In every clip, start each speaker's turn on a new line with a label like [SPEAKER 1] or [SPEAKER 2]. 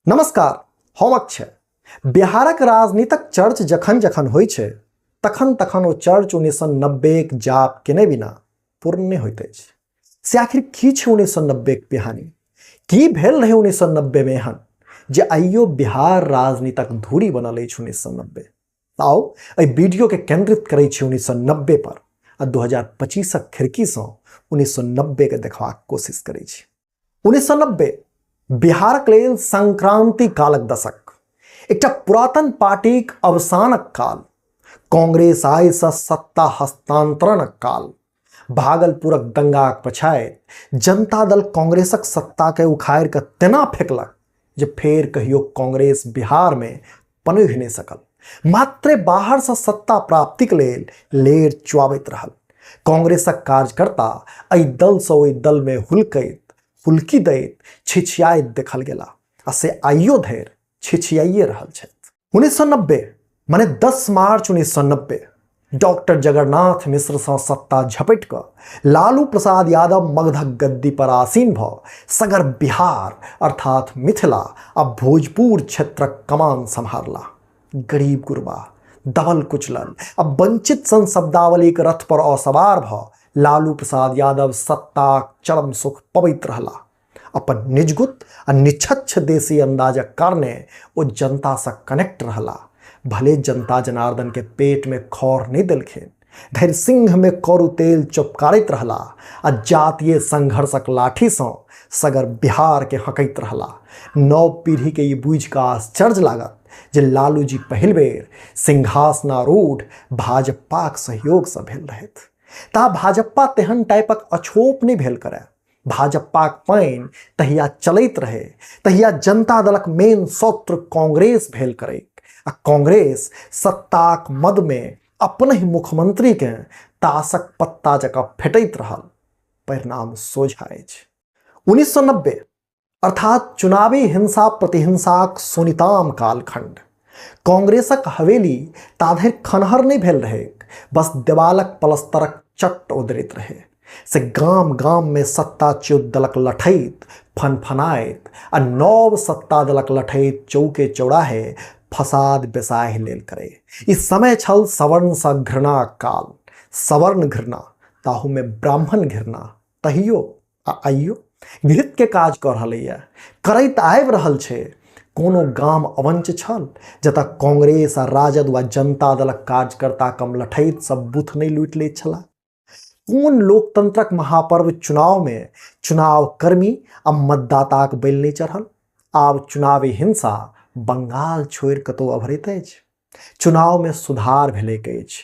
[SPEAKER 1] नमस्कार, हम अक्षय। बिहारक राजनीतिक चर्च जखन जखन होइ छै तखन तखन ओ चर्च 1990 जाप केने बिना पूर्ण नहि होइत अछि। से आखिर की छै 1990 पिहानी? की भेल रहै 1990 में एहन जे आइयो बिहार राजनीतिक धूरी बनल अछि 1990? आउ एहि वीडियो के केंद्रित करै छी 1990 पर आ 2025 खिड़की सँ 1990 के देखबाक कोशिश करै छी। 1990 बिहारक लेल संक्रांति कालक दशक, एकटा पुरातन पार्टीक अवसानक काल, कांग्रेस आइ सँ सत्ता हस्तांतरणक काल। भागलपुरक दंगाक पछाति जनता दल कांग्रेसक सत्ता के उखाड़ि कऽ तेना फेकलक जे फेर कहियो कांग्रेस बिहार में पनहि नहि सकल। मात्रे बाहर सँ सत्ता प्राप्तिक लेल लेर चुआबैत रहल। कांग्रेसक कार्यकर्ता एहि दल सँ ओहि दल में हुलकैत, हुलकी दैत, छिछियाइत देखल गेला आ से आइयो धरि छिछियाइए रहल छथि। 1990 माने 10 मार्च 1990 डॉक्टर जगन्नाथ मिश्र सँ सत्ता झपटि कऽ लालू प्रसाद यादव मगधक गद्दी पर आसीन भऽ सगर बिहार अर्थात मिथिला आ भोजपुर क्षेत्रक कमान सम्हारला। गरीब गुरबा, दबल कुचलल आ वंचित सन शब्दावलीक रथ पर असवार भऽ लालू प्रसाद यादव सत्ताक चरम सुख पबैत रहला। अपन निजगुत आ निछच्छ देसी अंदाजक कारणे ओ जनता सँ कनेक्ट रहला। भले जनता जनार्दन के पेट में खौर नहीं देलखिन, धरि सिंह में करू तेल चपकारैत रहला आ जातीय संघर्षक लाठी सँ सगर बिहार के हकैत रहला। नव पीढ़ी के ई बुझि कऽ आश्चर्य लागत जे लालू जी पहिल बेर सिंहासनारूढ़ भाजपाक सहयोग सँ भेल रहथि। ता भाजपा तेहन टाइपक अछोप नहीं भेल करे। भाजपाक पानि तहिया चलैत रहे, तहिया जनता दलक मेन सौत्र कांग्रेस भेल करे आ कांग्रेस सत्ताक मद में अपनहि मुख्यमंत्री के ताशक पत्ता जकाँ फेटैत रहल। परिणाम सोझा अछि। 1990 अर्थात चुनावी हिंसा प्रतिहिंसाक सुनिताम कालखंड। कांग्रेसक हवेली ताधरि खनहर नहीं भेल रहे, बस देवालक पलस्तरक चट्ट उदरैत रहे। से गाम गाम में सत्ताच्युत दलक लठैत फनफनाइत आ नव सत्ता दलक लठैत चौके चौराहे फसाद बेसाहि लेल करे। ई समय छल सवर्ण सँ घृणा काल। सवर्ण घृणा, ताहू में ब्राह्मण घृणा, तहियो आ आइयो घृत के काज कऽ रहलैए, करैत आबि रहल छै। कोनो गाम अवंच छल जतऽ कांग्रेस आ राजद वा जनता दलक कार्यकर्ता कम लठैत सब बूथ नहि लूटि लैत छलाह? कोन लोकतंत्रक महापर्व चुनाव में चुनाव कर्मी आ मतदाताक बलि नहि चढ़ल? आब चुनावी हिंसा बंगाल छोड़ि कतौ अभरैत अछि? चुनाव में सुधार भेलैक अछि।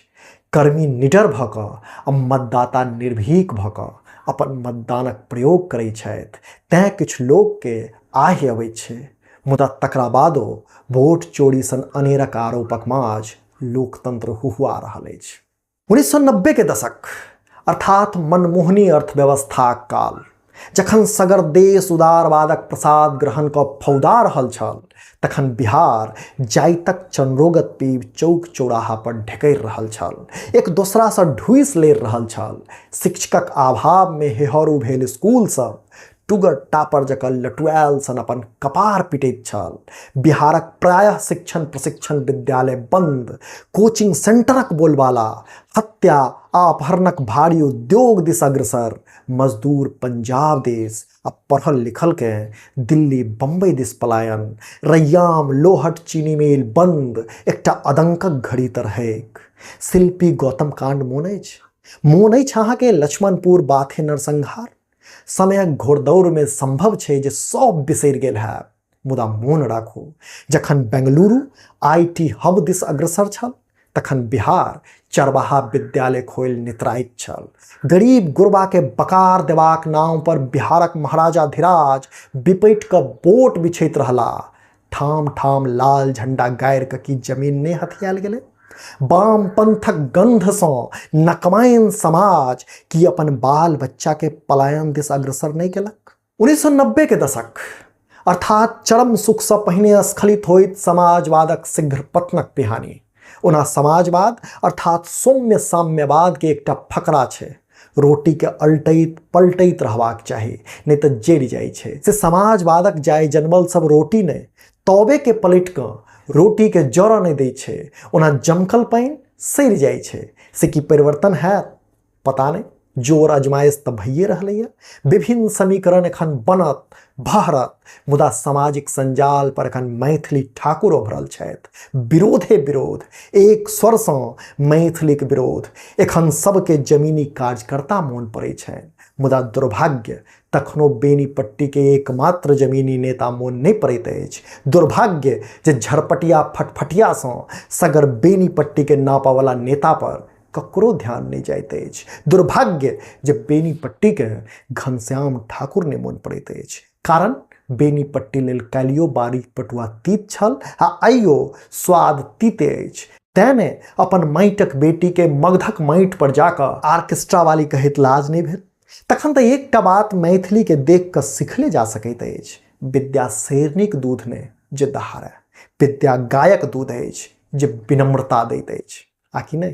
[SPEAKER 1] कर्मी निडर भऽ कऽ आ मतदाता निर्भीक भऽ कऽ अपन मतदानक प्रयोग करै छथि, तैं किछु लोकके आहि अबैत छै। मुदा तकरा बादो वोट चोरी सन अनेरक आरोपक माझ लोकतंत्र हुहुआ रहल अछि। 1990 के दशक अर्थात मनमोहनी अर्थव्यवस्थाक काल, जखन सगर देश उदारवादक प्रसाद ग्रहण कऽ फौदा रहल छल, तखन बिहार जाइतक चनरोगत पीब चौक चौराहा पर ढेकरि रहल छल, एक दोसरा सँ ढूसि लेर रहल छल। शिक्षकक अभाव में हेहरू भेल स्कूल सब टुगर टापर जकाँ लटुआयल सन अपन कपार पिटैत छल। बिहारक प्रायः शिक्षण प्रशिक्षण विद्यालय बंद, कोचिंग सेंटरक बोलबाला, हत्या आ अपहरणक भारी उद्योग दिस अग्रसर, मजदूर पंजाब देश आ पढ़ल लिखल के दिल्ली बम्बई दिस पलायन, रैयाम लोहट चीनी मिल बंद, एकटा अदंकक घड़ी तऽ रहैक। शिल्पी गौतम कांड मोन अछि? मोन अछि अहाँके लक्ष्मणपुर बाथे नरसंहार? समयक घोड़दौड़ में संभव छै जे सब बिसरि गेल हैब, मुदा मोन राखू जखन बेंगलुरु IT hub दिस अग्रसर छल तखन बिहार चरवाहा विद्यालय खोलि नितराइत छल। गरीब गुरबा के बकार देबाक नाम पर बिहारक महाराजा धीराज बिपटि कऽ बोट बिछैत रहला। ठाम ठाम लाल झंडा गाड़ि कऽ की जमीन नहि हथियायल गेलै? वामपंथक गंध सँ नकमाइन समाज की अपन बाल बच्चा के पलायन दिस अग्रसर नहीं केलक? 1990 के दशक अर्थात चरम सुख सँ पहिने स्खलित होइत समाजवादक शीघ्र पतनक पिहानी। ओना समाजवाद अर्थात सौम्य साम्यवाद के एकटा फकरा छै, रोटीके अलटैत पलटैत रहबाक चाही, नहि तऽ जरि जाइ छै। से समाजवादक जाय जनमल सब रोटी नहि तबेके पलटि कऽ रोटीके जरऽ नहि दै छै। ओना जमकल पानि सड़ि जाइ छै। से की परिवर्तन हैत पता नहि। जोर अजमाइश तऽ भइए रहलैए। विभिन्न समीकरण एखन बनत भहरत, मुदा सामाजिक संजाल पर एखन मैथिली ठाकुर उभरल छथि। विरोधे विरोध, एक स्वरसँ मैथिलीक विरोध। एखन सबके जमीनी कार्यकर्ता मोन पड़ै छनि, मुदा दुर्भाग्य तखनो बेनीपट्टीके एकमात्र जमीनी नेता मोन नहि पड़ैत अछि। दुर्भाग्य जे झरपटिया फटफटियासँ सगर बेनीपट्टीके नापऽवला नेता पर ककरो ध्यान नहि जाइत अछि। दुर्भाग्य जे बेनीपट्टीके घनश्याम ठाकुर नहि मोन पड़ैत अछि, कारण बेनीपट्टी लेल काल्हियो बारीक पटुआ तीत छल आ आइयो स्वाद तीते अछि। तेँ ने अपन माटिक बेटीके मगधक माटि पर जाकऽ आर्केस्ट्रा वाली कहैत लाज नहि भेल। तखन तऽ एकटा बात मैथिलीके देख कऽ सिखले जा सकैत अछि, विद्या शेरनीक दूध नहि जे दहाड़य, विद्या गायक दूध अछि जे विनम्रता दैत अछि, आ कि नहि?